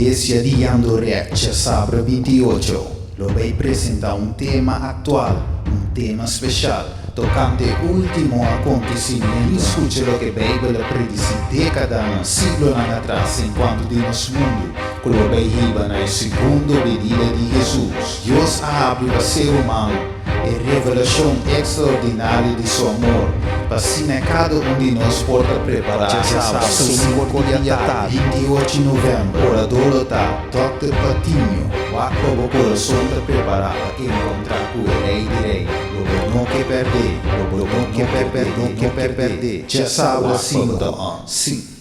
Iglesia di Jandoret djasabra 28 lo bay presenta un tema actual, un tema special, tocante ultimo acontecimento. Scucha loke Bijbel a predici decadanan, siglonan atras encuanto di nos mundo, cu lo bay hiba na e segundo benida di Jesus. Dios a habri pa ser humano e revelacion extraordinario di su amor, pa asina cada un di nos por ta prepara. Djasabra, 5 di atardi, 28 di november, orador lo ta Dòkter Patiño. Wak pa bo corazon ta prepara pa encontra cu e Rey di Rey. Lo bo no ke perde, lo bo no ke perde, no ke perde. Djasabra 5, si.